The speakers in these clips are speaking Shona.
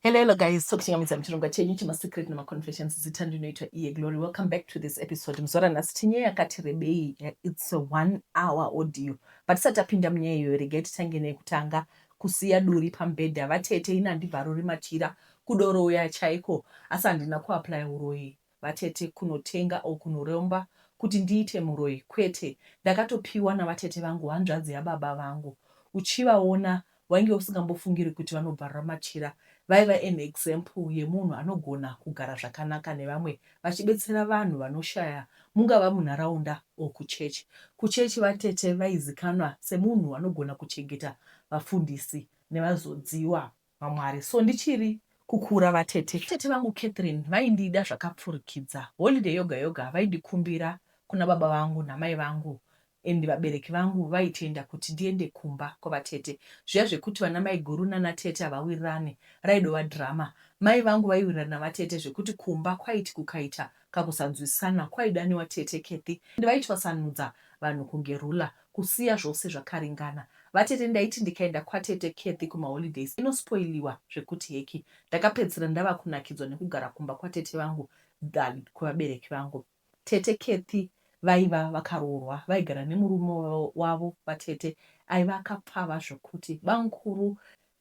Hello, hello guys. Sokuchingamidza muchirongwa chenyu chemasecret nemaconfessions. Zita ndinoitwa iye Glory. Welcome back to this episode. Muzora nhasi tinyaya yakati rebei. It's a 1 hour audio. But tisati tapinda munyaya iyoyo, regai titange nekutanga kusiya duri pamubhedha. Vatete, ini handibvaruri machira kudoroya chaiko, asi handina kuapply uroyi vatete kunotenga or kunoromba kuti ndiite muroyi kwete. Ndakatopiwa navatete vangu hanzvadzi yababa vangu. Uchivaona wainge usingambofungiri kuti vanobvarura machira. Vaiva an example yemunhu anogona kugara zvakanaka nevamwe vachibetsera vanhu vanoshaya mungava munharaunda or kuchechi. Kuchechi vatete vaizikanwa semunhu anogona kuchengeta vafundisi nevazodziwa vaMwari. So ndichiri kukura vatete. Tete vangu Catherine vaindida zvakapfurikidza. Holiday yoga yoga vaindikumbira kuna baba vangu namai vangu and vabereki vangu vaitenda kuti ndiende kumba kwavatete. Zviya zvekuti vana maiguru nana tete havawirirane raidova drama. Mai vangu vaiwirirana navatete zvekuti kumba kwaiti kukaita kakusanzwisisana kwaidaniwa tete Cathy and vaitwasanudza vanhu kunge ruler kusiya zvose zvakaringana. Vatete ndaiti ndikaenda kwatete Cathy kumaholidays inospoiliwa zvekuti heki. Ndakapedzisira ndava kunakidzwa nekugara kumba kwatete vangu than kwevabereki vangu. Tete Cathy vaiva vakaroorwa vaigara nemurume wavo vatete aiva akapfava zvokuti. Bamkuru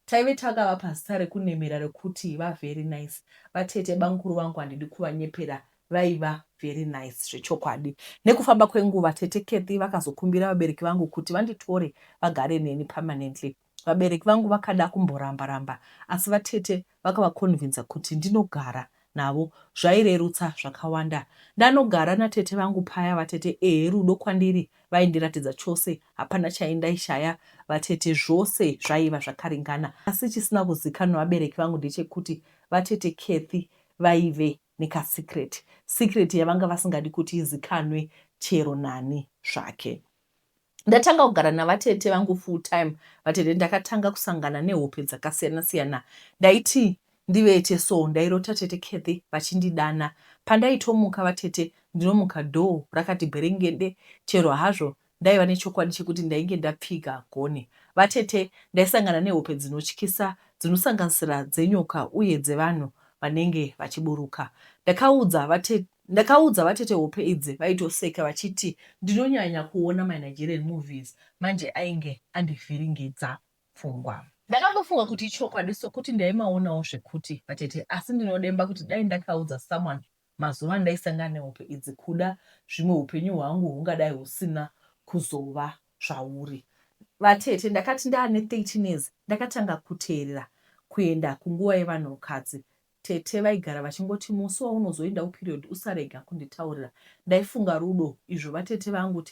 taive takavapa zita rekunemera rekuti vavery nice. Vatete bamkuru vangu handidi kuvanyepera vaiva very nice zvechokwadi. Nekufamba kwenguva tete Cathy vakazokumbira vabereki vangu kuti vanditore vagare neni permanently. Vabereki vangu vakada kumboramba ramba asi vatete vakavaconvinza kuti ndinogara navo zvairerutsa zvakawanda. Ndanogara natete vangu paya vatete ehe rudo kwandiri vaindiratidza chose hapana chaindaishaya vatete zvose zvaiva zvakaringana. Asi chisina kuzikanwa vabereki vangu ndechekuti vatete Cathy vaive nekasecret. Secret yavanga vasingadi kuti izikanwe chero nani zvake. Ndatanga kugara navatete vangu full time vatete ndakatanga kusangana nehope dzakasiyana siyana. Ndaiti ndivete so ndairota tete Cathy vachindidana. Pandaitomuka vatete ndinomuka door rakati bwerengende chero hazvo ndaiva nechokwadi chekuti ndainge ndapfiga gonhi. Vatete ndaisangana nehope dzinotyisa dzinosanganisira dzenyoka uye dzevanhu vanenge vachiburuka. Ndakaudza vatete Ndakaudza vatete hope idzi vaitoseka vachiti ndinonyanya kuona maNigerian movies manje ainge andivhiringidza pfungwa. Ndakambofunga kuti ichokwadi sokuti ndaimaonawo zvekuti vatete asi ndinodemba kuti dai ndakaudza someone mazuva andaisangana nehope idzi kuda zvimwe hupenyu hwangu hungadai husina kuzova zvauri. Vatete ndakati ndaane 13 years ndakatanga kuteerera kuenda kunguva yevanhukadzi. Tete vaigara vachingoti musi waunozoenda kuperiod usarega kunditaurira. Ndaifunga rudo izvo vatete vangu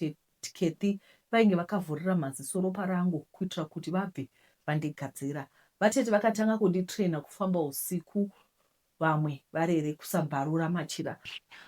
Cathy vainge vakavhurira maziso ropa rangu kuitira kuti vabve vandigadzira. Vatete vakatanga kunditrainer kufamba usiku vamwe varere kusabvarura machira.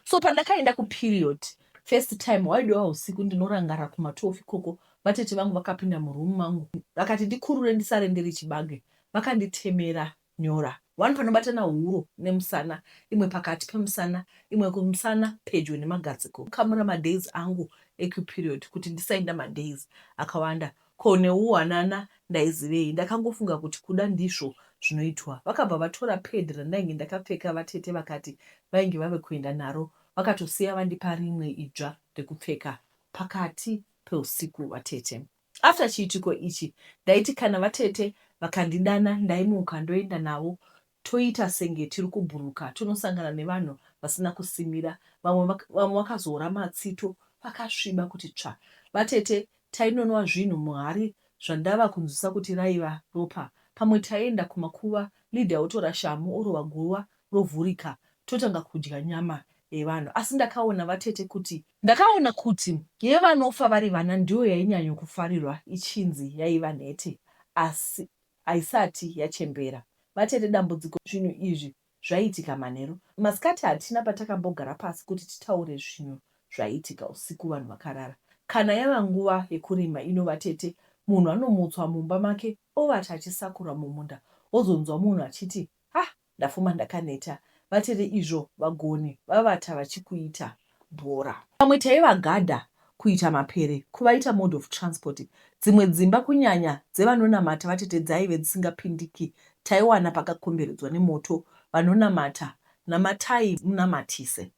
So pandakaenda kuperiod first time hwaidova husiku ndinorangara kuma 12 ikoko vatete vangu vakapinda muroom mangu vakati ndikurure ndisare ndiri chibage vakanditemera nyora. One panobatana huro nemusana, imwe pakati pemusana, imwe kumusana pedyo nemagadziko. Kukamura madays angu ekuperiod kuti ndisaenda madays akawanda. Ko neuwanana ndaizivei ndakangofunga kuti kuda ndizvo zvinoitwa. Vakabva vatora pad randainge ndakapfeka vatete vakati vainge vave kuenda naro vakatosiya vandipa rimwe idzva rekupfeka pakati peusiku vatete. After chiitiko ichi ndaiti kana vatete vakandidana ndaimuka ndoenda navo toita senge tiri kubhuruka tonosangana nevanhu vasina kusimira vamwe vamwe vakazoora matsito vakasviba kuti tsva. Vatete tainonwa zvinhu muhari zvandava kunzwisa kuti raiva ropa. Pamwe taienda kumakuva Lydia otora shamhu orova guva rovhurika totanga kudya nyama yevanhu asi ndakaona vatete kuti Ndakaona kuti yevanofa vari vana ndiyo yainyanyo kufarirwa ichinzi yaiva nhete asi haisati yachembera. Vatete dambudziko zvinhu izvi zvaiitika manheru. Masikati hatina patakambogara pasi kuti titaure zvinhu zvaiitika usiku vanhu vakarara. Kana yava nguva yekurima ino vatete munhu anomutswa mumba make ovata achisakura mumunda wozonzwa munhu achiti Hah ndafuma ndakaneta vatete izvo vagoni vavata vachikuita bhora. Pamwe taivagadha kuita mapere kuvaita mode of transport. Dzimwe dzimba kunyanya dzevanonamata vatete dzaive dzisingapindiki Taiwana pakakomberedzwa nemoto vanonamata namatai munamatise.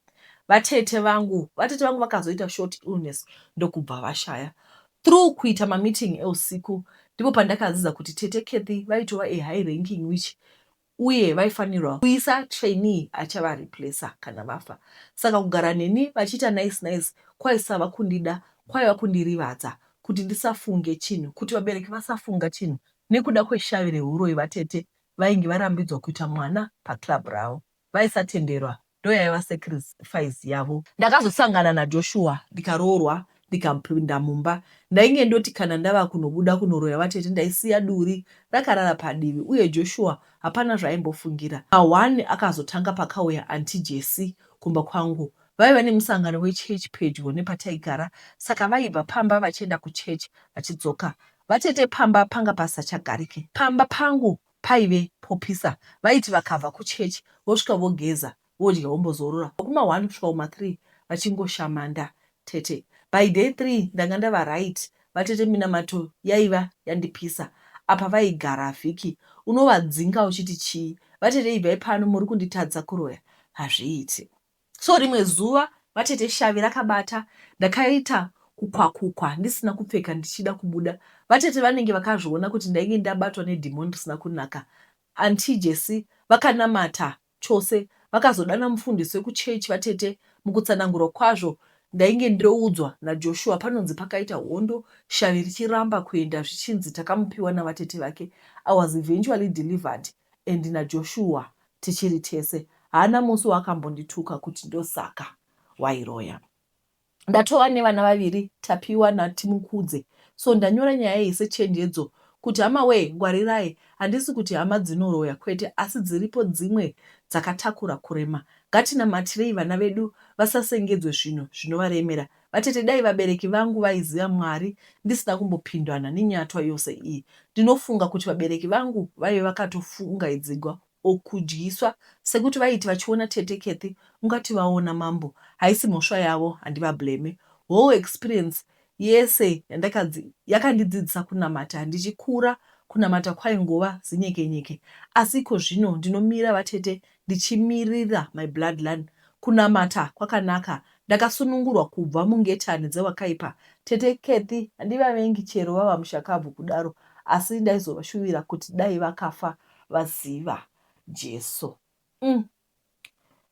Vatete vangu vatete vangu vakazoita short illness ndokubva vashaya. Through kuita mameeting eusiku ndipo pandakadzidza kuti tete Cathy vaitova a high ranking witch uye vaifanirwa kuisa trainee achavareplacer kana vafa. Saka kugara neni vachiita nice nice kwaisava kundida kwaiva kundirivadza kuti ndisafunge chinhu kuti vabereki vasafunga chinhu nekuda kweshavi rehuroyi vatete vainge varambidzwa kuita mwana paclub ravo vaisatenderwa ndoyaiva sacrifice yavo. Ndakazosangana naJoshua ndikaroorwa ndikapinda mumba. Ndainge ndoti kana ndava kunobuda kunoroya vatete ndaisiya duri rakarara padivi uye Joshua hapana zvaaimbofungira. Mahwani akazotanga pakauya auntie Jessie kumba kwangu. Vaiva nemusangano wechurch pedyo nepataigara saka vaibva pamba vachienda kuchurch vachidzoka. Vatete pamba panga pasisachagarike. Pamba pangu paive popisa. Vaiti vakabva kuchurch vosvika vogeza vodya vombozorora kuma one kusvika kuma three vachingoshamanda tete. By day three ndanga ndava right vatete minamato yaiva yandipisa. Apa vaigara vhiki unovadzinga uchiti chii vatete ibvai pano muri kunditadzisa kuroya hazviiti. So rimwe zuva vatete shavi rakabata ndakaita kukwakukwa ndisina kupfeka ndichida kubuda. Vatete vanenge vakazviona kuti ndainge ndabatwa nedhimoni risina kunaka. Auntie Jessie vakanamata chose vakazodana mufundisi wekuchurch vatete mukutsanangurwa kwazvo ndainge ndoudzwa naJoshua panonzi pakaita hondo shavi richiramba kuenda zvichinzi takamupiwa navatete vake. I was eventually delivered and naJoshua tichiri tese. Haana musi waakambondituka kuti ndosaka wairoya. Ndatova nevana vaviri Tapiwa naTimukudze so ndanyora nyaya iyi sechenjedzo kuti hama wee ngwarirai. Handisi kuti hama dzinoroya kwete asi dziripo dzimwe dzakatakura kurema. Ngatinamatirei vana vedu vasasengedzwe zvinhu zvinovaremera. Vatete dai vabereki vangu vaiziva Mwari ndisina kumbopindana nenyatwa yose iyi. Ndinofunga kuti vabereki vangu vaive vakatofungaidzigwa or kudyiswa sekuti vaiti vachiona tete Cathy ungati vaona mambo. Haisi mhosva yavo handivablame. Whole experience yese yandakadzi yakandidzidzisa kunamata ndichikura kunamata kwaingova zinyekenyeke asi ikozvino ndinomira vatete ndichimirira my bloodline. Kunamata kwakanaka ndakasunungurwa kubva mungetani dzewakaipa. Tete Cathy handivavengi chero vava mushakabvu kudaro asi ndaizovashuvira kuti dai vakafa vaziva Jesu. Umm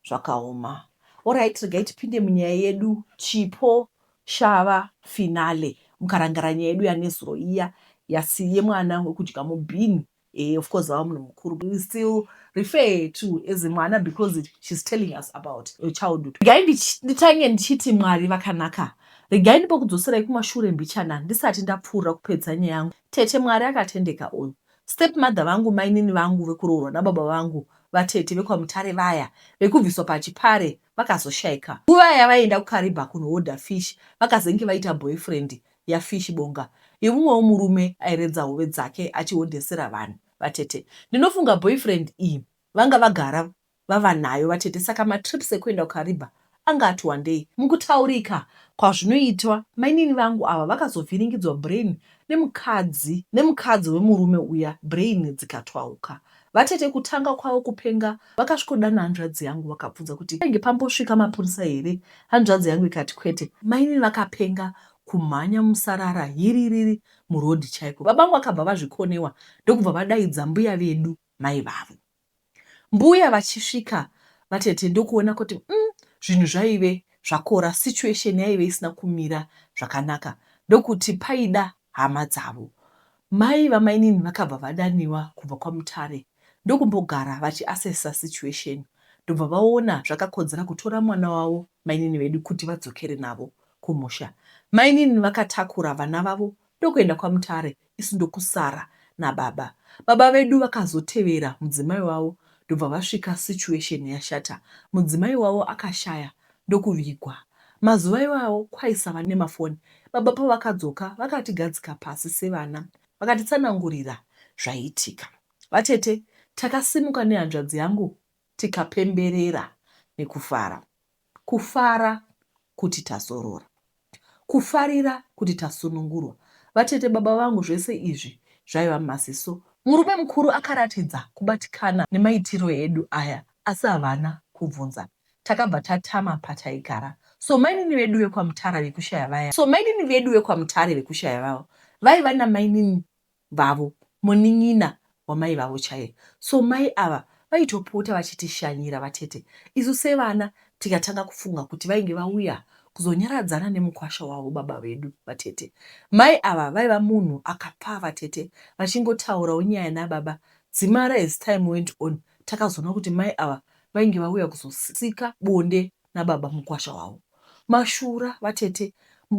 zvakaoma. Alright regai tipinde munyaya yedu Chipo Shava finale. Mukarangara nyaya yedu yanezuro iya yasi yemwana wekudya mubhini eh, of course vava munhu mukuru we still refer to as mwana because she's telling us about her childhood. Regai nditange ndichiti Mwari vakanaka. Regai ndipokudzoserai kumashure mbichana ndisati ndapfuura kupedza nyaya yangu. Tete Mwari akatendeka uyu. Step mother vangu mainini vangu vekuroorwa nababa vangu vatete vekwaMutare vaya vekubviswa pachipare vakazoshaika. Nguva yavaienda kuKariba kunohodha fish vakazenge vaita boyfriend yaFish Bonga yemumwewo murume airedza hove dzake achihodhesera vanhu vatete. Ndinofunga boyfriend iyi vanga vagara vava nayo vatete saka matrips ekuenda kuKariba anga ati wandei. Mukutaurika kwazvinoitwa mainini vangu ava vakazovhiringidzwa brain nemukadzi nemukadzi wemurume uya brain dzikatwauka. Vatete kutanga kwavo kupenga vakasvikodana hanzvadzi yangu vakabvunza kuti painge pambosvika mapurisa here hanzvadzi yangu ikati kwete. Mainini vakapenga kumhanya musarara hiririri muroad chaiko. Baba vangu vakabva vazvikonewa ndokubva vadaidza mbuya vedu mai vavo. Mbuya vachisvika vatete ndokuona kuti umm zvinhu zvaive zvakora situation yaive isina kumira zvakanaka ndokuti paida hama dzavo. Mai vamainini vakabva vadaniwa kubva kwaMutare ndokumbogara vachiassessor situation ndobva vaona zvakakodzera kutora mwana wavo mainini vedu kuti vadzokere navo kumusha. Mainini vakatakura vana vavo ndokuenda kwaMutare isu ndokusara nababa. Baba vedu vakazotevera mudzimai wavo ndobva vasvika situation yashata. Mudzimai wavo akashaya ndokuvigwa. Mazuva iwawo kwaisava nemafoni. Baba pavakadzoka vakatigadzika pasi sevana vakatitsanangurira zvaiitika. Vatete takasimuka nehanzvadzi yangu tikapemberera nekufara. Kufara kuti tazorora. Kufarira kuti tasunungurwa. Vatete baba vangu zvese izvi zvaiva mumaziso. Murume mukuru akaratidza kubatikana nemaitiro edu aya asi havana kubvunza. Takabva tatama pataigara. So mainini vedu vekwaMutara vekushaya vaya. So mainini vedu vekwaMutare vekushaya vavo vaiva namainini vavo munin'ina wamai vavo chaiye. So mai ava vaitopota vachitishanyira vatete. Isu sevana tikatanga kufunga kuti vainge vauya kuzonyaradzana nemukwasha wavo baba vedu vatete. Mai ava vaiva munhu akapfava tete vachingotaurawo nyaya nababa dzimara as time went on takazoona kuti mai ava vainge vauya kuzosika bonde nababa mukwasha wavo. Mashura vatete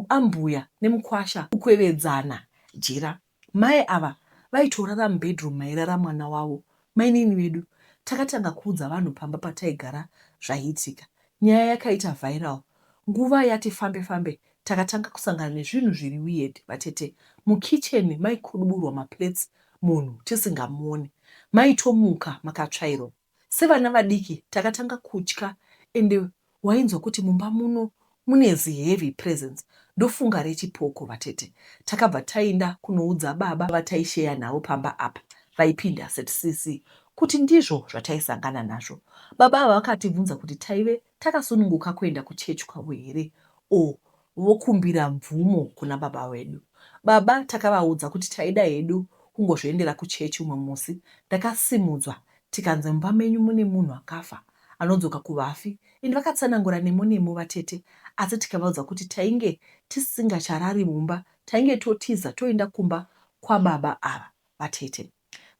ambuya nemukwasha kukwevedzana jira. Mai ava vaitorara mubedroom mairara mwana wavo mainini vedu. Takatanga kuudza vanhu pamba pataigara zvaiitika. Nyaya yakaita viral. Nguva yati fambe fambe takatanga kusangana nezvinhu zviri weird vatete. Mukitchen maikuduburwa maplates munhu tisingamuone. Maitomuka makatsvairwa. Sevana vadiki takatanga kutya ende wainzwa kuti mumba muno mune zi heavy presence ndofunga rechipoko vatete. Takabva tainda kunoudza baba vataisheya navo pamba apa vaipinda setcc kuti ndizvo zvataisangana nazvo. Baba ava vakatibvunza kuti taive takasununguka kuenda kuchurch kwavo here or vokumbira mvumo kuna baba vedu. Baba takavaudza kuti taida hedu kungozviendera kuchurch umwe musi ndakasimudzwa tikanzi mumba menyu mune munhu akafa anodzoka kuvafi and vakatsanangura nemo nemo vatete asi tikavaudza kuti tainge tisingacharari mumba tainge totiza toenda kumba kwababa ava vatete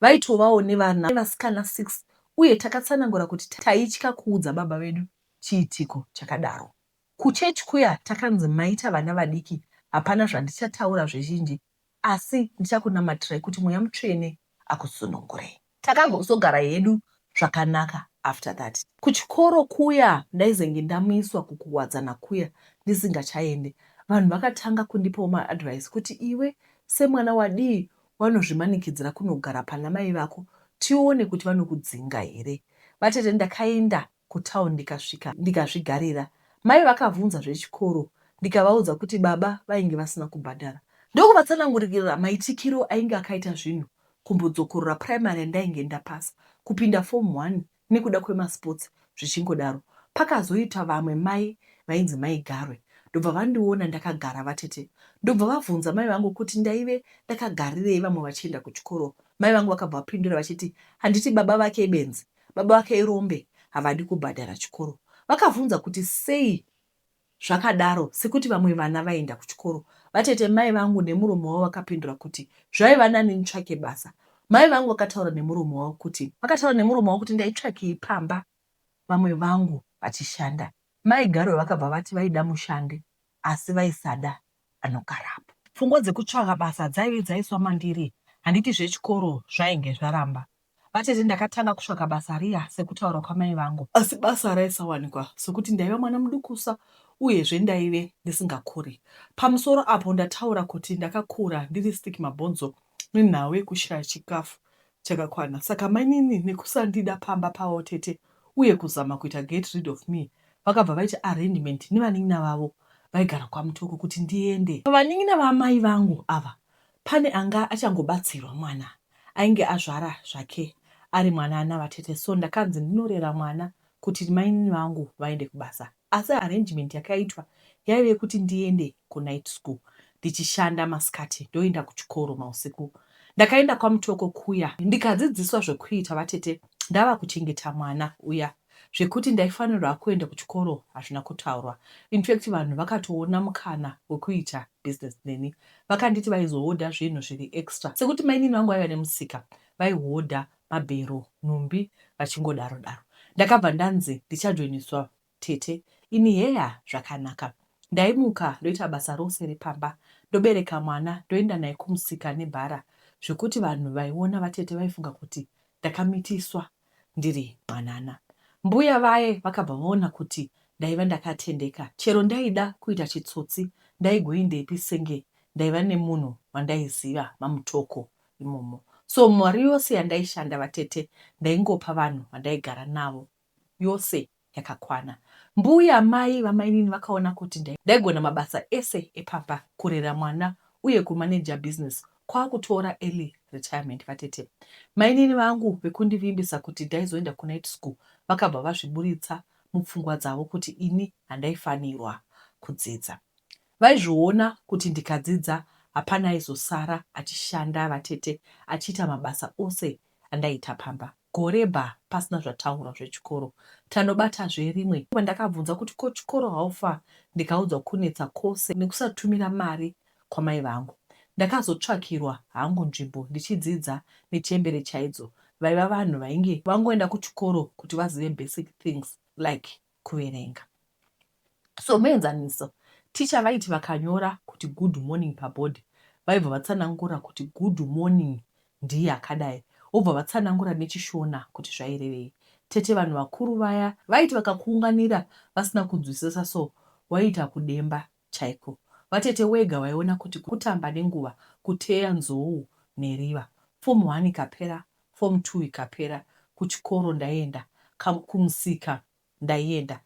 vaitovawo nevana vasikana 6 uye takatsanangura kuti taitya kuudza baba vedu chiitiko chakadaro. Kuchurch kuya takanzi maita vana vadiki hapana zvandichataura zvizhinji asi ndichakunamatirai kuti mweya mutsvene akusunungurei. Takazogara hedu zvakanaka after that. Kuchikoro kuya ndaizenge ndamiswa kukuwadzana kuya ndisingachaende. Vanhu vakatanga kundipawo maadvice kuti iwe semwana wadii wanozvimanikidzira kunogara pana mai vako tione kuti vanokudzinga here. Vatete ndakaenda kutown ndikasvika ndikazvigarira. Mai vakavhunza zvechikoro ndikavaudza kuti baba vainge vasina kubhadhara. Ndokuvatsanangurira maitikiro ainge akaita zvinhu kumbodzokorora primary yandainge ndapasa, kupinda form one nekuda kwemasports zvichingodaro. Pakazoita vamwe mai vainzi mai Garwe ndobva vandiona ndakagara vatete ndobva vavhunza mai vangu kuti ndaive ndakagarirei vamwe vachienda kuchikoro. Mai vangu vakabva vapindura vachiti handiti baba vake ibenzi Baba vake irombe havadi kubhadhara chikoro. Vakavhunza kuti sei zvakadaro sekuti vamwe vana vaienda kuchikoro. Vatete mai vangu nemuromo wavo vakapindura kuti zvaiva nani nditsvake basa. Mai vangu vakataura nemuromo wavo kuti. Vakataura nemuromo wavo kuti ndaitsvakei pamba vamwe vangu vachishanda. Mai Garwe vakabva vati vaida mushande asi vaisada anogarapo. Pfungwa dzekutsvaka basa dzaive dzaiswa mandiri handiti zvechikoro zvainge zvaramba. Vatete ndakatanga kutsvaka basa riya sekutaura kwamai vangu. Asi basa raisawanikwa sekuti ndaiva mwana mudukusa uyezve ndaive ndisingakuri. Pamusoro apo ndataura kuti ndakakura ndiri stick mabhonzo nenhau yekushaya chikafu chakakwana saka mainini nekusandida pamba pavo tete uye kuzama kuita get rid of me vakabva vaita arrangement nevanin'ina vavo vaigara kwaMutoko kuti ndiende. Pavanin'ina vamai vangu ava Pane anga achangobatsirwa mwana ainge azvara zvake ari mwana ana vatete so ndakanzi ndinorera mwana kuti mainini vangu vaende kubasa asi arrangement yakaitwa yaive yekuti ndiende kunight school ndichishanda masikati ndoenda kuchikoro mausiku. Ndakaenda kwaMutoko kuya ndikadzidziswa zvekuita vatete ndava kuchengeta mwana uya Zvekuti ndaifanirwa kuenda kuchikoro hazvina kutaurwa. Infact vanhu vakatoona mukana wekuita business neni. Vakanditi vaizohodha zvinhu zviri extra. Sekuti mainini vangu vaiva nemusika vaihodha mabhero, nhumbi vachingodaro daro. Ndakabva ndanzi ndichajoiniswa tete ini heya zvakanaka. Ndaimuka ndoita basa rose repamba ndobereka mwana ndoenda naye kumusika nebhara zvekuti vanhu vaiona vatete vaifunga kuti ndakamitiswa ndiri mwanana. Mbuya vaye vakabva vaona kuti ndaiva ndakatendeka chero ndaida kuita chitsotsi ndaigoindepi senge ndaiva nemunhu wandaiziva maMutoko imomo. So mari yose yandaishanda vatete ndaingopa vanhu vandaigara navo yose yakakwana. Mbuya mai vamainini vakaona kuti ndaigona mabasa ese epamba kurera mwana uye kumanager business. Kwakutora early retirement vatete. Mainini vangu vekundivimbisa kuti ndaizoenda kunight school vakabva vazviburitsa mupfungwa dzavo kuti ini handaifanirwa kudzidza. Vaizviona kuti ndikadzidza hapana aizosara achishanda vatete achiita mabasa ose andaiita pamba. Gore ba pasina zvataurwa zvechikoro. Tanobatazve rimwe ndakabvunza kuti ko chikoro how far ndikaudzwa kunetsa kwose nekusatumira mari kwamai vangu. Ndakazotsvakirwa hangu nzvimbo ndichidzidza nechembere chaidzo vaiva vanhu vainge vangoenda kuchikoro kuti vazive basic things like kuverenga. Somuenzaniso, ticha vaiti vakanyora kuti good morning pabhodhi vaibva vatsanangura kuti good morning ndiye akadai vobva vatsanangura nechiShona kuti zvairevei. Tete vanhu vakuru vaya vaiti vakakuunganira vasina kunzwisisa so waiita kudemba chaiko. Vatete wega waiona kuti kutamba nenguva kuteya nzou neriva. Form one ikapera, form two ikapera, kuchikoro ndaienda, kumusika ndaienda,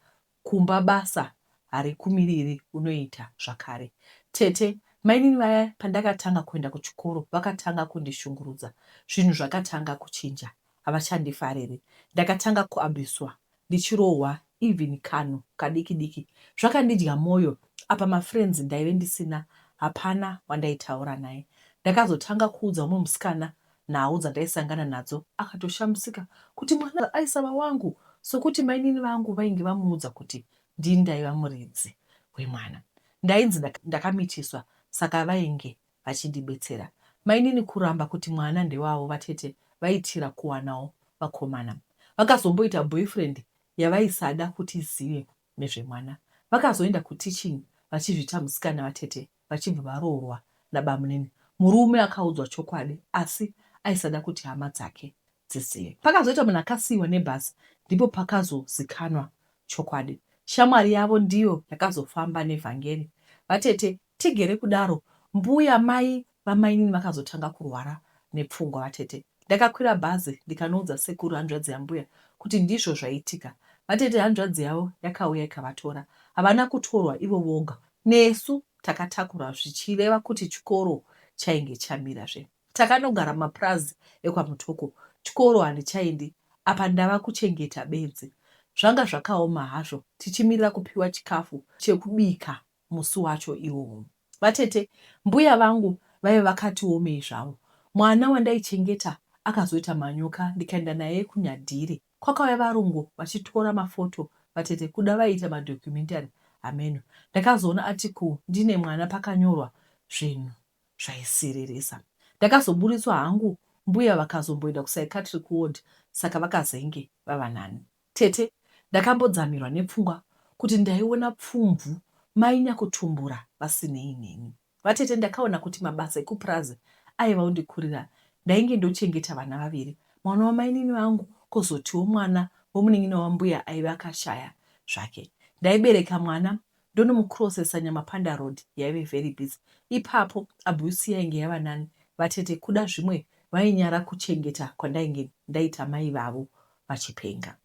kumba basa harikumiriri unoita zvakare. Tete, mainini vaya pandakatanga kuenda kuchikoro vakatanga kundishungurudza. Zvinhu zvakatanga kuchinja havachandifariri. Ndakatanga kuabuswa ndichirohwa even kanhu kadiki diki. Zvakandidya moyo apa mafriends ndaive ndisina hapana wandaitaura naye. Ndakazotanga kuudza umwe musikana nhau dzandaisangana nadzo akatoshamisika kuti mwana aisava wangu sokuti mainini vangu vainge vamuudza kuti ndini ndaiva muridzi wemwana. Ndainzi ndakamitiswa saka vainge vachindibetsera. Mainini kuramba kuti mwana ndewavo vatete vaitira kuwanawo vakomana. Vakazomboita boyfriend yavaisada kuti izive nezvemwana. Vakazoenda kuteaching vachizviita musikana vatete vachibva varoorwa nabamunini. Murume akaudzwa chokwadi asi aisada kuti hama dzake dzizive. Pakazoita munhu akasiiwa nebus ndipo pakazozikanwa chokwadi. Shamwari yavo ndiyo yakazofamba nevhangeri. Vatete tigere kudaro mbuya mai vamainini vakazotanga kurwara nepfungwa vatete. Ndakakwira bhazi ndikanoudza sekuru hanzvadzi yambuya kuti ndizvo zvaitika. Vatete hanzvadzi yavo yakauya ikavatora. Havana kutorwa ivo voga nesu takatakurwa zvichireva kuti chikoro chainge chamira zve. Takanogara mumapurazi ekwaMutoko. Chikoro handichaendi apa ndava kuchengeta benzi. Zvanga zvakaoma hazvo tichimirira kupiwa chikafu chekubika musi wacho iwowo. Vatete, mbuya vangu vaive vakati omei zvavo. Mwana wandaichengeta akazoita manyoka ndikaenda naye kuNyadhiri. Kwakauya varungu vachitora mafoto vatete kuda vaiita madocumentary hameno. Ndakazoona article ndine mwana pakanyorwa zvinhu zvaisiririsa. Ndakazoburitswa hangu mbuya vakazomboenda kupsychiatric ward saka vakazenge vava nani. Tete, ndakambodzamirwa nepfungwa kuti ndaiona pfumvu mai nyakutumbura vasinei neni. Vatete ndakaona kuti mabasa ekupurazi aiva ondikurira ndainge ndochengeta vana vaviri mwana wamainini vangu kozotiwo mwana wemunin'ina wambuya aive akashaya zvake. Ndaibereka mwana ndonomucrossesa Nyamapanda road yaive very busy ipapo abuse yainge yava nani vatete kuda zvimwe vainyara kuchengeta kwandainge ndaita mai vavo vachipenga.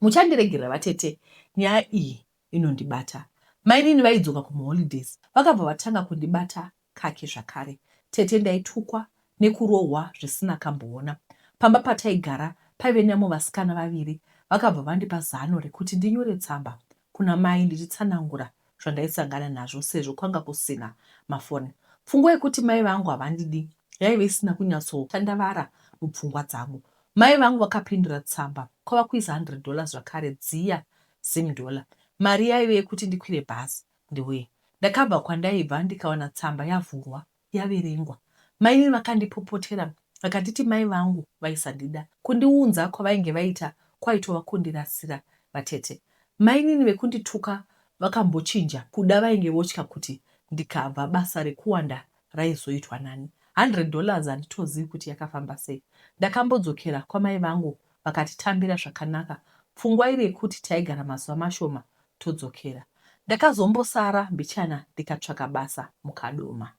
Muchandiregerera vatete nyaya iyi inondibata. Mainini vaidzoka kumaholidays vakabva vatanga kundibata kake zvakare. Tete ndaitukwa nekurohwa zvisina kamboona. Pamba pataigara paive nevamwe vasikana vaviri vakabva vandipa zano rekuti ndinyore tsamba kuna mai ndichitsanangura zvandaisangana nazvo sezvo kwanga kusina mafoni. Pfungwa yekuti mai vangu havandidi yaive isina kunyatsotandavara mupfungwa dzangu. Mai vangu vakapindura tsamba kwava kuisa 100 dollars zvakare dziya Zim dollar. Mari yaive yekuti ndikwire bhazi ndiuye. Ndakabva kwandaibva ndikawana tsamba yavhurwa yaverengwa. Mainini vakandipopotera vakanditi mai vangu vaisandida. Kundiunza kwavainge vaita kwaitova kundirasira vatete. Mainini vekundituka vakambochinja kuda vainge votya kuti ndikabva basa rekuwanda raizoitwa nani. 100 dollars handitozivi kuti yakafamba sei. Ndakambodzokera kwamai vangu vakatitambira zvakanaka pfungwa iri yekuti taigara mazuva mashoma todzokera. Ndakazombosara mbichana ndikatsvaka basa muKadoma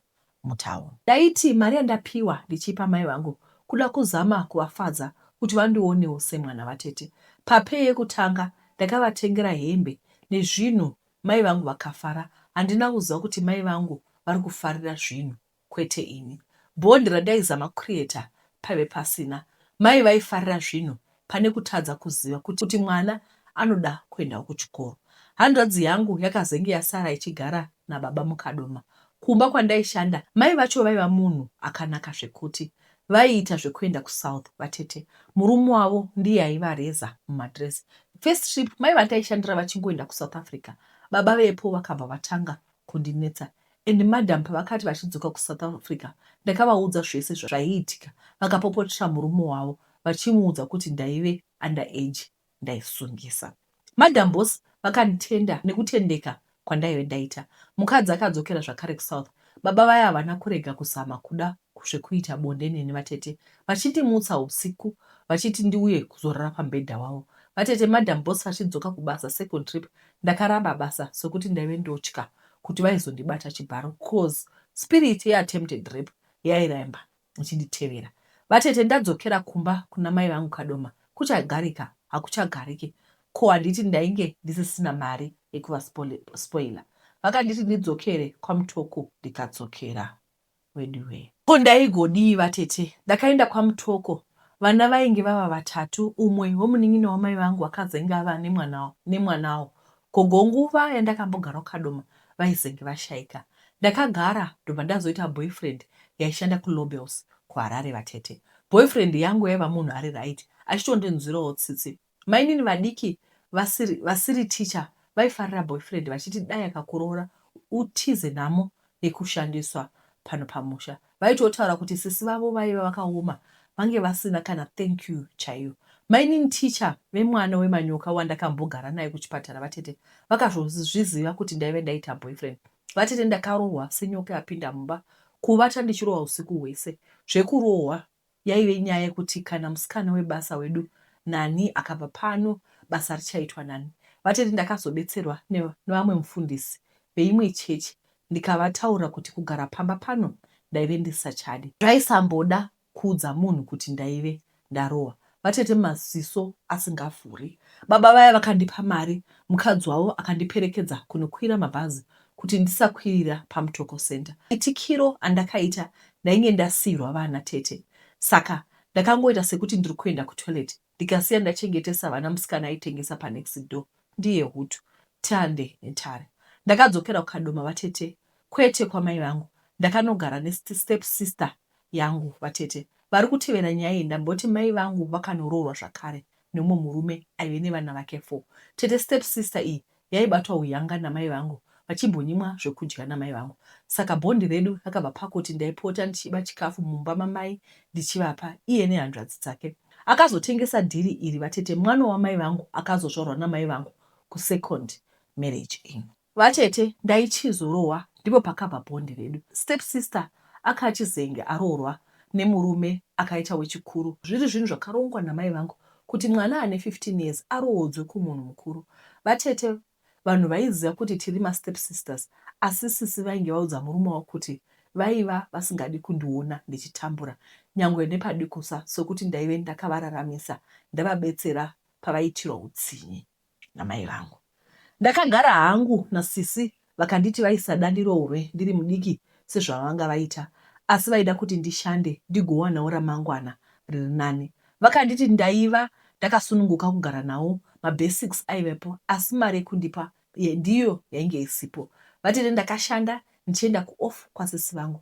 mutown. Ndaiti mari yandapiwa ndichiipa mai vangu kuda kuzama kuvafadza kuti vandionewo semwana vatete. Papay yekutanga ndakavatengera hembe nezvinhu mai vangu vakafara. Handina kuziva kuti mai vangu vari kufarira zvinhu kwete ini. Bond randaizama kucreator paive pasina. Mai vaifarira zvinhu pane kutadza kuziva kuti mwana anoda kuendawo kuchikoro. Hanzvadzi yangu yakazenge yasara ichigara nababa muKadoma. Kumba kwandaishanda mai vacho vaiva munhu akanaka zvekuti. Vaiita zvekuenda kuSouth vatete. Murume wavo ndiye aiva reza mumadress. First trip mai vandaishandira vachingoenda kuSouth Africa baba vepo vakabva vatanga kundinetsa and madam pavakati vachidzoka kuSouth Africa ndakavaudza zvese zvaiitika vakapopotera murume wavo vachimuudza kuti ndaive under age ndaisungisa. Madam boss vakanditenda nekutendeka kwandaive ndaita. Mukadzi akadzokera zvakare kuSouth. Baba vaya havana kurega kuzama kuda zvekuita bonde neni vatete vachindimutsa husiku vachiti ndiuye kuzorara pamubhedha wavo. Vatete madam boss vachidzoka kubasa second trip ndakaramba basa sekuti ndaive ndotya kuti vaizondibata chibharo coz spirit yeattempted rape yairamba ichinditevera. Vatete ndadzokera kumba kuna mai vangu Kadoma kuchagarika hakuchagariki ko handiti ndainge ndisisina mari yekuvaspoiler. Vakanditi ndidzokere kwaMutoko ndikadzokera weduwee. Ko ndaigodii vatete ndakaenda kwaMutoko vana vainge vava vatatu umwe wemunin'ina wamai vangu akazenge ava nemwanawo gogo nguva yandakambogara kuKadoma vaizenge vashaika. Ndakagara ndobva ndazoita boyfriend yaishanda kuLobels kuHarare vatete. Boyfriend yangu yaiva munhu ari right achitondinzwirawo tsitsi. Mainini vadiki vasiri, vasiri teacher vaifarira boyfriend vachiti dai akakuroora utize nhamo yekushandiswa pano pamusha. Vaitotaura kuti sisi vavo vaiva vakaoma vange vasina kana thank you chaiyo. Mainini teacher vemwana wemanyoka wandakambogara naye kuchipatara vatete vakazozviziva kuti ndaive ndaita boyfriend. Vatete ndakarohwa senyoka yapinda mumba kuvata ndichirohwa usiku hwese. Zvekurohwa yaive nyaya yekuti kana musikana webasa wedu nani akabva pano basa richaitwa nani. Vatete ndakazobetserwa nevamwe mufundisi veimwe chechi ndikavataurira kuti kugara pamba pano ndaive ndisisachadi. Zvaisamboda kuudza munhu kuti ndaive ndarohwa vatete maziso asingavhuri. Baba vaya vakandipa mari mukadzi wavo akandiperekedza kunokwira mabhazi kuti ndisakwirira paMutoko Centre. Maitikiro andakaita ndainge ndasiirwa vana tete saka ndakangoita sekuti ndiri kuenda kutoilet ndikasiya ndachengetesa vana musikana aitengesa panext door ndiye hutu tande netare. Ndakadzokera kuKadoma vatete kwete kwamai vangu ndakanogara nestep sister yangu vatete varikutevera nyaya iyi ndamboti mai vangu vakanoroorwa zvakare neumwe murume aive nevana vake four tete step sister iyi yaibatwa huyanga namai vangu vachimbonyimwa zvekudya namai vangu saka bond redu rakabva pakuti ndaipota ndichiba chikafu mumba mamai ndichivapa iye nehanzvadzi dzake akazotengesa dhiri iri vatete mwana wamai vangu akazozvarwa namai vangu kusecond marriage iyi. Vatete ndaichizorohwa ndipo pakabva bond redu. Step sister akachizenge aroorwa nemurume akaita wechikuru zviri zvinhu zvakarongwa namai vangu kuti mwana ane 15 years aroodzwe kumunhu mukuru. Vatete vanhu vaiziva kuti tiri mastep sisters asi sisi vainge vaudza murume wavo kuti vaiva vasingadi kundiona ndichitambura nyangwe nepadikusa sokuti ndaive ndakavararamisa ndavabetsera pavaiitirwa utsinye namai vangu. Ndakagara hangu nasisi vakanditi vaisada ndiroorwe ndiri mudiki sezvavanga vaita asi vaida kuti ndishande ndigowanawo ramangwana riri nani. Vakanditi ndaiva ndakasununguka kugara navo mabasics aivepo asi mari yekundipa ndiyo yainge isipo. Vatete ndakashanda ndichienda kuoff kwasisi vangu.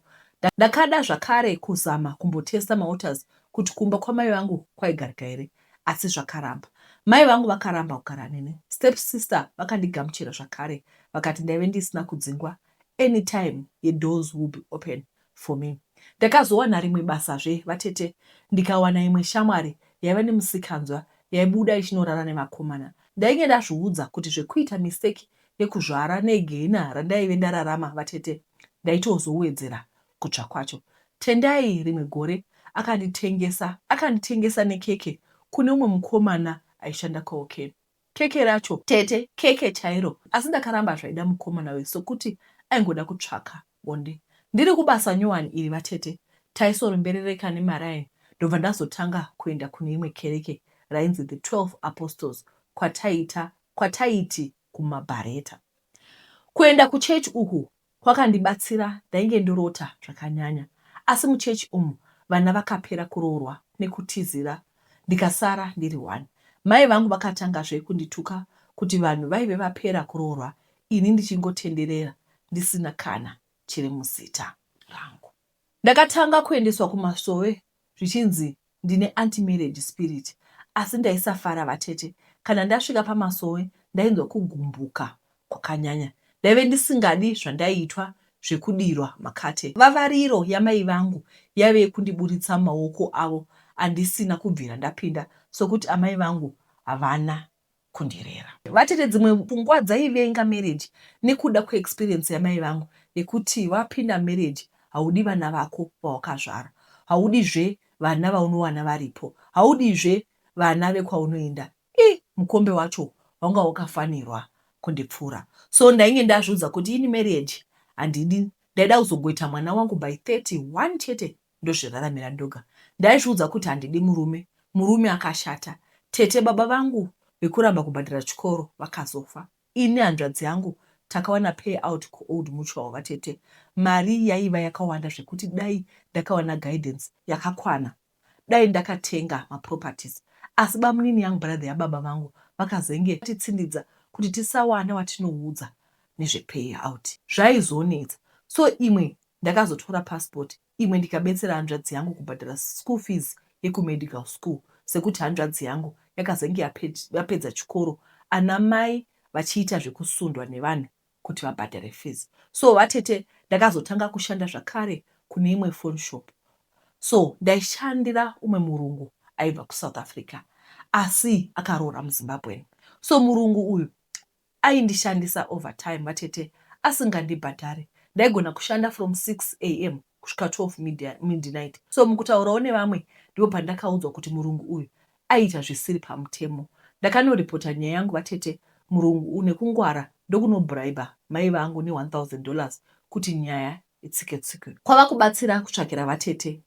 Ndakada zvakare kuzama kumbotesta mawaters kuti kumba kwamai vangu kwaigarika here asi zvakaramba. Mai vangu vakaramba kugara neni. Step sister vakandigamuchira zvakare vakati ndaive ndisina kudzingwa anytime ye doors will be open for me. Ndakazowana rimwe basazve vatete ndikawana imwe shamwari yaiva nemusikanzwa yaibuda ichinorara nevakomana. Ndainge ndazviudza kuti zvekuita mistake yekuzvara negehena randaive ndararama vatete ndaitozowedzera kutsva kwacho. Tendai rimwe gore akanditengesa akanditengesa nekeke kune umwe mukomana aishanda kwaOkay. Keke racho tete keke chairo asi ndakaramba zvaida mukomana uyu sokuti aingoda kutsvaka bonde. Ndiri kubasa nyowani iri vatete taisoromberereka nemaraini ndobva ndazotanga kuenda kune imwe kereke rainzi The 12 Apostles kwataiita kwataiti kumabhareta. Kuenda kuchurch uku kwakandibatsira ndainge ndorota zvakanyanya. Asi muchechi umu vana vakapera kuroorwa nekutizira ndikasara ndiri one. Mai vangu vakatangazve kundituka kuti vanhu vaive vapera kuroorwa ini ndichingotenderera ndisina kana chiri muzita rangu. Ndakatanga kuendeswa kumasowe zvichinzi ndine anti marriage spirit asi ndaisafara vatete. Kana ndasvika pamasowe ndainzwa kugumbuka kwakanyanya. Ndaive ndisingadi zvandaiitwa zvekudirwa makate. Vavariro yamai vangu yaive yekundiburitsa mumaoko avo andisina kubvira ndapinda sokuti amai vangu havana kundirera. Vatete dzimwe pfungwa dzaivenga marriage nekuda kweexperience yamai vangu yekuti wapinda marriage haudi vana vako vawakazvara, haudizve vana vaunowana varipo, haudizve vana vekwaunoenda ii mukombe wacho wanga wakafanirwa kundipfuura so ndainge ndazviudza kuti ini marriage handidi ndaida kuzongoita mwana wangu by 31 chete ndozviraramira ndoga. Ndaizviudza kuti handidi murume, murume akashata. Tete baba vangu vekuramba kubhadhara chikoro vakazofa. Ini hanzvadzi yangu takawana pay out kuOld Mutual vatete. Mari yaiva yakawanda zvekuti dai ndakawana guidance yakakwana dai ndakatenga maproperties. Asi bamunini young brother yababa vangu vakazenge vatitsindidza kuti tisawana watinoudza nezvepay out. Zvaizonetsa so imwe Ndakazotora passport imwe ndikabetsera hanzvadzi yangu kubhadhara school fees yekumedical school sekuti hanzvadzi yangu yakazenge yapedza chikoro ana mai vachiita zvekusundwa nevanhu kuti vabhadhare fees. So vatete ndakazotanga kushanda zvakare kune imwe phone shop. So ndaishandira umwe murungu aibva kuSouth Africa asi akaroora muZimbabwean. So murungu uyu Aindishandisa overtime vatete asingandibhadhare. Ndaigona kushanda from 6 am kusvika 12 midnight. So mukutaurawo nevamwe ndipo pandakaudzwa kuti murungu uyu aiita zvisiri pamutemo. Ndakanoripota nyaya yangu vatete murungu nekungwara ndokunobriber mai vangu ne 1000 dollars kuti nyaya itsike tsike. Kwava kubatsira kutsvakira vatete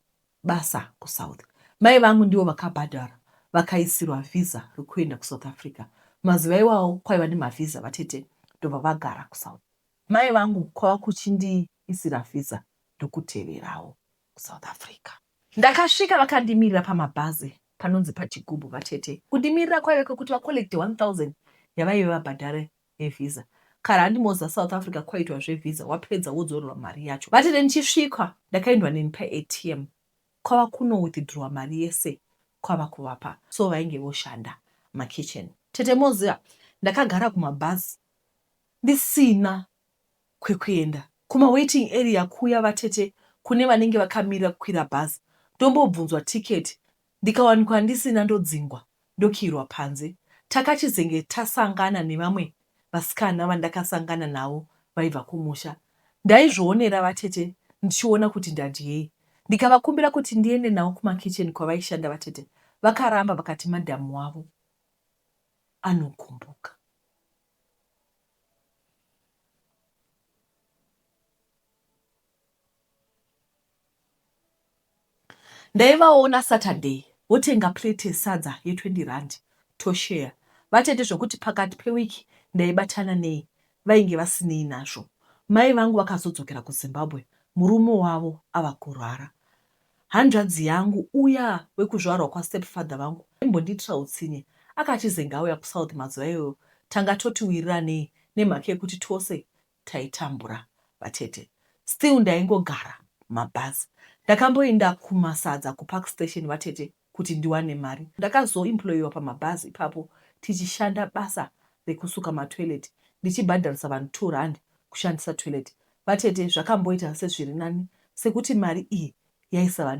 basa kuSouth. Mai vangu ndivo vakabhadhara vakaisirwa visa rekuenda kuSouth Africa. Mazuva iwawo kwaiva nemavisa vatete ndobva vagara kuSouth. Mai vangu kwava kuchindiisira visa ndokuteverawo kuSouth Africa. Ndakasvika vakandimirira pamabhazi panonzi pachigubhu vatete. Kundimirira kwaive kwekuti vacollecte 1000 yavaive vabhadhara yevisa. Kare handi moziva South Africa kwaitwa zvevisa wapedza wodzorerwa mari yacho. Vatete ndichisvika ndakaendwa neni paATM kwava kuno withdrawer mari yese kwava kuvapa so vainge voshanda makitchen. Tete moziva ndakagara kumabhazi ndisina kwekuenda. Kuma waiting area kuya vatete kune vanenge vakamirira kukwira bhazi ndombobvunzwa ticket ndikawanikwa ndisina ndodzingwa ndokiirwa panze. Takachizenge tasangana nevamwe vasikana vandakasangana navo vaibva kumusha. Ndaizvionera vatete ndichiona kuti ndadyei. Ndikavakumbira kuti ndiende navo kumakitchen kwavaishanda vatete vakaramba vakati madam wavo anogumbuka. Ndaivaona Saturday votenga plate yesadza ye 20 rand toshare. Vatete zvekuti pakati peweek ndaibatana nei vainge vasinei nazvo. Mai vangu vakazodzokera kuZimbabwe murume wavo ava kurwara. Hanzvadzi yangu uya wekuzvarwa kwastepfather vangu aimbondiitira hutsinye akachizenge auya kuSouth mazuva iyoyo tanga toti wiriranei nemhaka yekuti tose taitambura vatete still ndaingogara mumabhazi. Ndakamboenda kumasadza kuPark Station vatete kuti ndiwane mari. Ndakazoemployiwa pamabhazi ipapo tichishanda basa rekusuka matoilet ndichibhadharisa vanhu R2 kushandisa toilet. Vatete zvakamboita sezviri nani sekuti mari iyi yaisava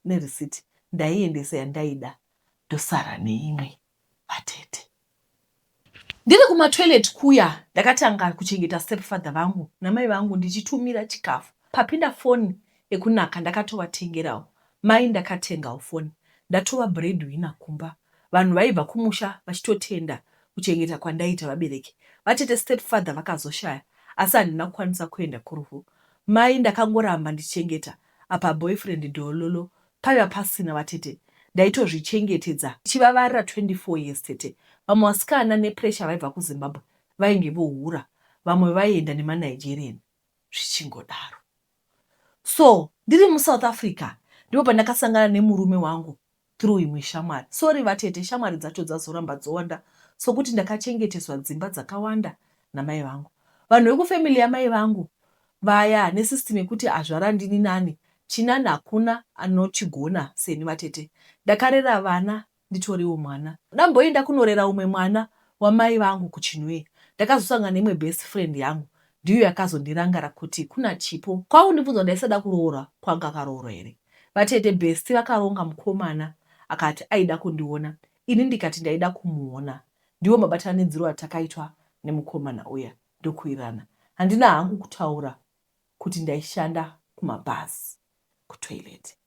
nereceipt ndaiendesa yandaida ndosara neimwe vatete. Ndiri kumatoilet kuya ndakatanga kuchengeta stepfather vangu namai vangu ndichitumira chikafu. Papinda phone yekunaka ndakatovatengerawo. Mai ndakatengawo phone. Ndatova breadwinner kumba. Vanhu vaibva kumusha vachitotenda kuchengeta kwandaiita vabereki. Vatete stepfather vakazoshaya asi handina kukwanisa kuenda kurufu. Mai ndakangoramba ndichichengeta apa boyfriend dhololo Paiva pasina vatete ndaitozvichengetedza ndichivavarira 24 years tete. Vamwe vasikana nepressure vaibva kuZimbabwe vainge vohura vamwe vaienda nemaNigerian zvichingodaro. So ndiri muSouth Africa ndipo pandakasangana nemurume wangu through imwe shamwari. Sorry vatete, shamwari dzacho dzazoramba dzowanda sokuti ndakachengeteswa dzimba dzakawanda namai vangu. Vanhu vekufamily yamai vangu vaya nesystem yekuti azvara ndini nani, chinani hakuna anochigona seni vatete. Ndakarera vana nditoriwo mwana. Ndamboenda kunorera umwe mwana wamai vangu kuChinhoyi ndakazosangana neimwe best friend yangu ndiyo yakazondirangara kuti kuna Chipo. Kwakundibvunza ndaisada kuroora kwanga akaroorwa here. Vatete bestie vakaronga mukomana akati aida kundiona ini ndikati ndaida kumuona. Ndiwo mabatanidziro atakaitwa nemukomana uya ndokuwirirana. Handina hangu kutaura kuti ndaishanda kumabhazi kutoilet.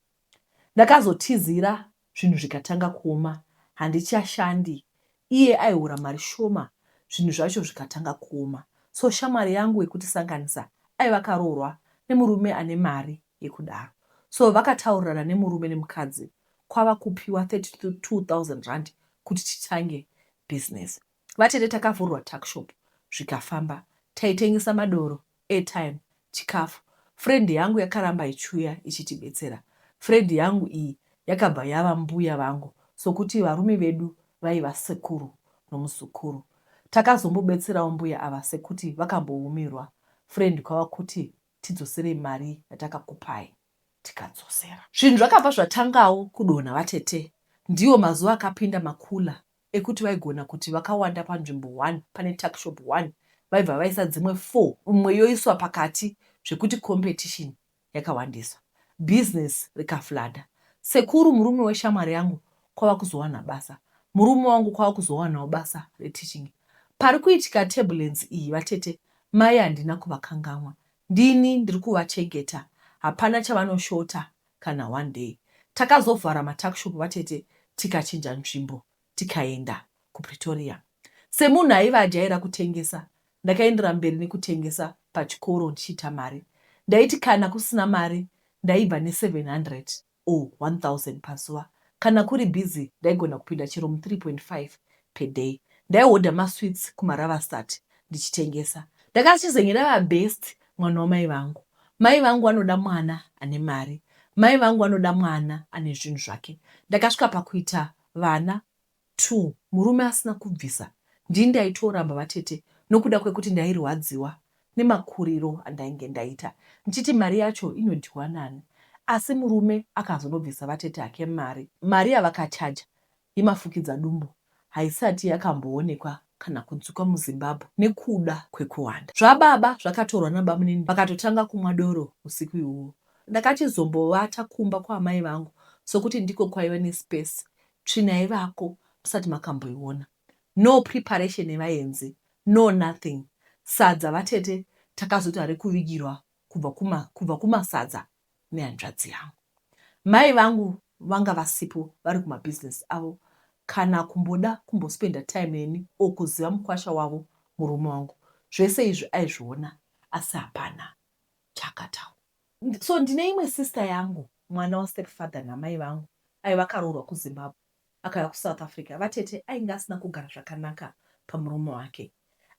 Ndakazotizira zvinhu zvikatanga kuoma handichashandi iye aihora mari shoma zvinhu zvacho zvikatanga kuoma so shamwari yangu yekutisanganisa aiva akaroorwa nemurume ane mari yekudaro so vakataurirana nemurume nemukadzi kwava kupiwa 32000 rand kuti titange business. Vatete takavhurirwa tuckshop zvikafamba. Taitengesa madoro, airtime, chikafu. Friend yangu yakaramba ichiuya ichitibetsera. Friend yangu iyi yakabva yava mbuya vangu sokuti varume vedu vaiva sekuru nomuzukuru. Takazombobetserawo mbuya ava sekuti vakamboumirwa friend kwava kuti tidzoserei mari yatakakupai tikadzosera. Zvinhu zvakabva zvatangawo kudonha vatete. Ndiwo mazuva akapinda macooler ekuti vaigona kuti vakawanda panzvimbo one pane tuckshop one vaibva vaisa dzimwe four imwe yoiswa pakati zvekuti competition yakawandisa. Business rikaflooder. Sekuru murume weshamwari yangu kwava kuzowana basa. Murume wangu kwava kuzowanawo basa reteaching. Pari kuitika turbulence iyi vatete mai handina kuvakangamwa. Ndini ndiri kuvachengeta hapana chavanoshota kana one day. Takazovhara matuckshop vatete tikachinja nzvimbo tikaenda kuPretoria. Semunhu aiva ajaira kutengesa ndakaendera mberi nekutengesa pachikoro ndichiita mari. Ndaiti kana kusina mari ndaibva ne700 or 1000 pazuva. Kana kuri busy ndaigona kupinda chero mu 3.5 per day. Ndaihodha masweets kumaRavastat ndichitengesa. Ndakachizenge ndava best mwana wamai vangu. Mai vangu vanoda mwana ane mari. Mai vangu vanoda mwana ane zvinhu zvake. Ndakasvika pakuita vana two murume asina kubvisa. Ndini ndaitoramba vatete nokuda kwekuti ndairwadziwa nemakuriro andainge ndaita ndichiti mari yacho inodyiwa nani. Asi murume akazonobvisa vatete hake mari. Mari yavakachaja yemafukidza dumbu haisati yakamboonekwa kana kunzwikwa muZimbabwe nekuda kwekuwanda. Zvababa zvakatorwa nabamunini vakatotanga kumwa doro usiku ihwohwo. Ndakachizombovata kumba kwaamai vangu sokuti ndiko kwaiva nespace. Tsvina yaivako musati makamboiona. No preparation yevaenzi, no nothing. Sadza vatete takazoita rekuvigirwa kubva kuma kubva kumasadza nehanzvadzi yangu. Mai vangu vanga vasipo vari kumabusiness avo kana kumboda kumbospender time neni or kuziva mukwasha wavo murume wangu. Zvese izvi aizviona asi hapana chaakataura. So ndine imwe sister yangu mwana wastepfather namai vangu aiva akaroorwa kuZimbabwe akauya kuSouth Africa vatete ainge asina kugara zvakanaka pamurume wake.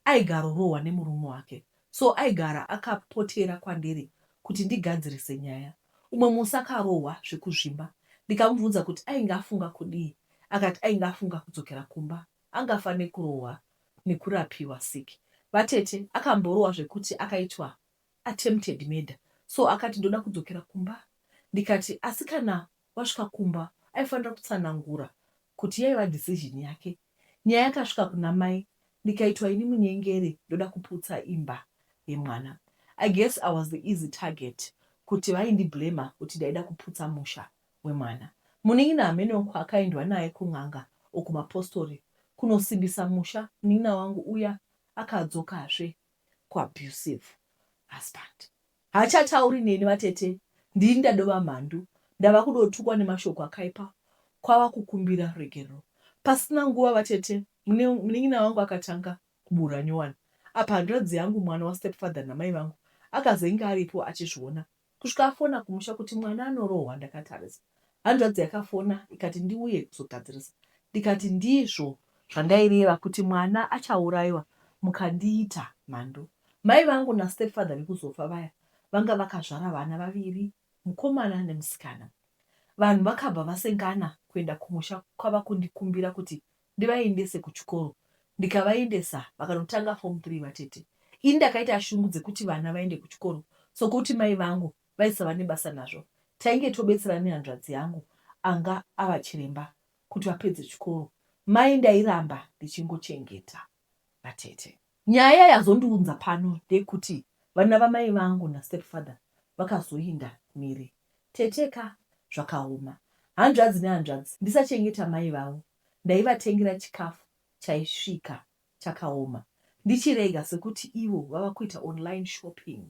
Aigarorohwa nemurume wake so aigara akapotera kwandiri kuti ndigadzirise nyaya. Umwe musi akarohwa zvekuzvimba ndikamubvunza kuti ainge afunga kudii akati ainge afunga kudzokera kumba angafa nekurohwa nekurapiwa sick. Vatete akamborohwa zvekuti akaitwa attempted murder so akati ndoda kudzokera kumba ndikati asi kana wasvika kumba aifanira kutsanangura kuti yaiva decision yake. Nyaya yakasvika kuna mai ndikaitwa ini munyengeri ndoda kuputsa imba yemwana. I guess I was the easy target kuti vaindiblamer kuti ndaida kuputsa musha wemwana. Munin'ina hameno kwaakaendwa naye kun'anga or kumapostori kunosimbisa musha munin'ina wangu uya akadzokazve kuabusive husband. Haachatauri neni vatete ndini ndadova mhandu ndava kudotukwa nemashoko akaipa kwava kukumbira ruregerero. Pasina nguva vatete munin'ina wangu akatanga kubura nyowani apa hanzvadzi yangu mwana wastepfather namai vangu akazenge aripo achizviona kusvika afona kumusha kuti mwana anorohwa ndakatarisa. Hanzvadzi yakafona ikati ndiuye kuzogadzirisa ndikati ndizvo zvandaireva kuti mwana achauraiwa mukandiita mhandu. Mai vangu nastepfather vekuzofa vaya vanga vakazvara vana vaviri. mukomana nemusikana. Vanhu vakabva vasengana kuenda kumusha kwava kundikumbira kuti ndivaendese kuchikoro ndikavaendesa vakanotanga form 3 vatete. Ini ndakaita shungu dzekuti vana vaende kuchikoro sokuti mai vangu vaisava nebasa nazvo. Tainge tobetserana nehanzvadzi yangu anga ava chiremba kuti vapedze chikoro. Mai ndairamba ndichingochengeta vatete. Nyaya yazondiunza pano ndeyekuti vana vamai vangu nastepfather vakazoinda mhiri. Tete ka zvakaoma. Hanzvadzi nehanzvadzi ndisachengeta mai vavo ndaivatengera chikafu chaisvika chakaoma ndichirega sekuti ivo vava kuita online shopping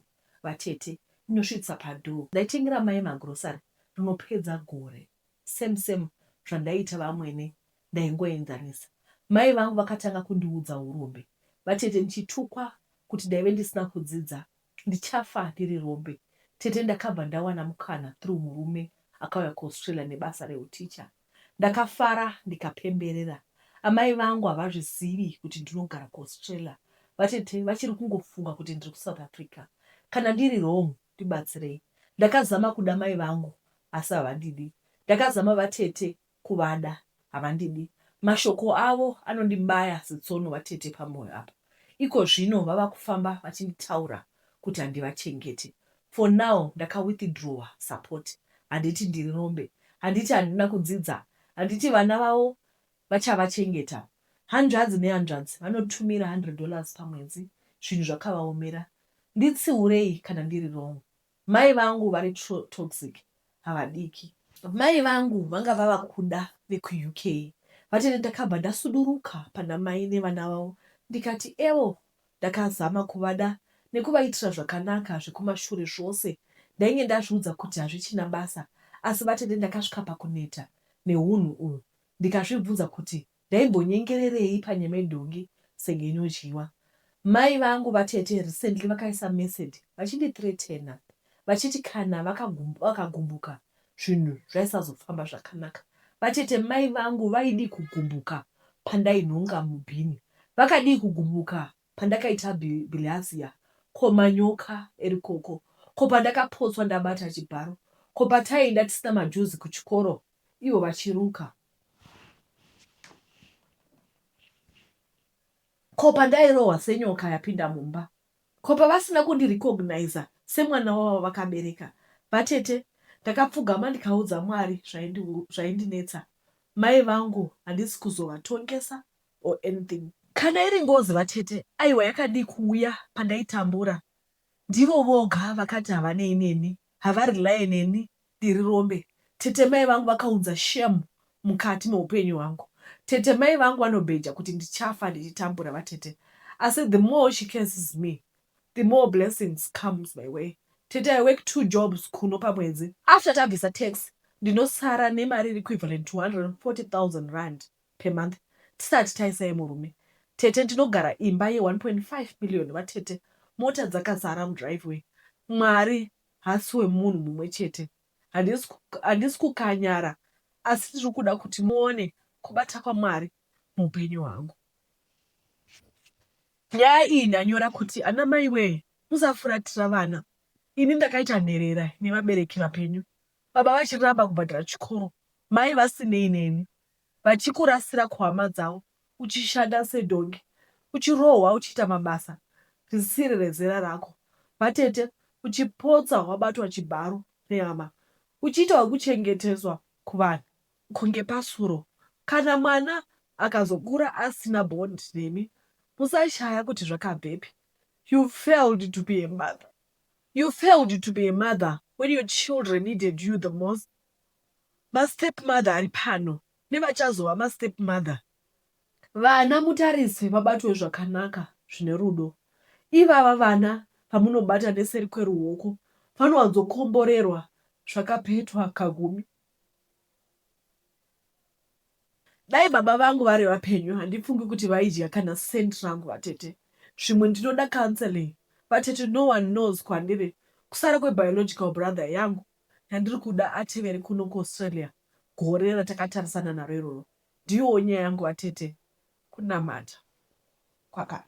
vatete inosvitsa padoor. Ndaitengera mai magrocery rinopedza gore same same zvandaiita vamwene ndaingoenzanisa. Mai vangu vakatanga kundiudza hurombe vatete ndichitukwa kuti ndaive ndisina kudzidza ndichafa ndiri rombe. Tete ndakabva ndawana mukana through murume akauya kuAustralia nebasa rehuteacher. Ndakafara ndikapemberera. Amai vangu havazvizivi kuti ndinogara kuAustralia. Vatete vachiri kungofunga kuti ndiri kuSouth Africa. Kana ndiri wrong ndibatsirei. Ndakazama kuda mai vangu asi havandidi. Ndakazama vatete kuvada havandidi. Mashoko avo anondibaya setsono vatete pamoyo apa. Ikozvino vava kufamba vachinditaura kuti handivachengete. For now ndakawithdrawer support. Handiti ndiri rombe. Handiti handina kudzidza. Handiti vana vavo vachavachengeta. Hanzvadzi nehanzvadzi vanotumira 100 dollars pamwedzi zvinhu zvakavaomera. Nditsiurei kana ndiri wrong. Mai vangu vari toxic havadiki. Mai vangu vanga vava kuda vekuUK vatete ndakabva ndasuduruka pana mai nevana vavo ndikati evo ndakazama kuvada nekuvaitira zvakanaka zvekumashure zvose ndainge ndazviudza kuti hazvichina basa asi vatete ndakasvika pakuneta nehunhu uhu ndikazvibvunza kuti Ndaimbonyengererei panyama yedhongi senge inodyiwa. Mai vangu vatete recently vakaisa message vachindithreatener vachiti kana vakagumbuka zvinhu zvaisazofamba zvakanaka. Vatete mai vangu vaidii kugumbuka pandainhonga mubhini? Vakadii kugumbuka pandakaita bilharzia? Ko manyoka erikoko? Ko pandakapotswa ndabata chibharo? Ko pataienda tisina majuzi kuchikoro ivo vachiruka? Ko pandairohwa senyoka yapinda mumba? Ko pavasina kundirecogniser semwana wavo vakabereka? Vatete, ndakapfugama ndikaudza Mwari zvaindinetsa. Mai vangu handisi kuzovatongesa or anything. Kana iri ngozi vatete, aiwa yakadii kuuya pandaitambura? Ndivo voga vakati havanei neni, havarelaye neni, ndiri rombe. Tete mai vangu vakaunza shame mukati meupenyu hwangu. Tete mai vangu vanobheja kuti ndichafa ndichitambura vatete. Asi the more she curses me, the more blessings comes my way. Tete I work two jobs kuno pamwedzi. After tabvisa tax ndinosara nemari iri equivalent to 140,000 rand per month tisati taisa yemurume. Tete ndinogara imba ye 1.5 million vatete mota dzakazara mudriveway. Mwari hasi wemunhu mumwe chete. Handisi kukanyara asi ndiri kuda kuti muone kubata kwaMwari muupenyu hwangu. Nyaya iyi ndanyora kuti ana mai wee musafuratira vana. Ini ndakaita nherera ine vabereki vapenyu, baba vachiramba kubhadhara chikoro, mai vasinei neni, vachikurasira kuhama dzavo uchishanda sedhongi, uchirohwa uchiita mabasa risiri rezera rako, vatete uchipotsa wabatwa chibharo nehama, uchiita wekuchengeteswa kuvanhu kunge pasuro. Kana mwana akazokura asina bond nemi musashaya kuti zvakabvepi. You failed to be a mother. You failed to be a mother when your children needed you the most. Mastep mother ari pano nevachazova mastep mother. Vana mutarise vabatwe zvakanaka zvine rudo. Ivava vana vamunobata neseri kweruoko vanowanzokomborerwa zvakapetwa kagumi. Dai baba vangu vari vapenyu handifungi kuti vaidya kana cent rangu vatete. Zvimwe ndinoda counselling vatete no one knows kwandiri kusara kwebiological brother yangu yandiri kuda atevere kuno kuAustralia gore ratakatarisana naro iroro. Ndiyowo nyaya yangu vatete kunamata kwaka.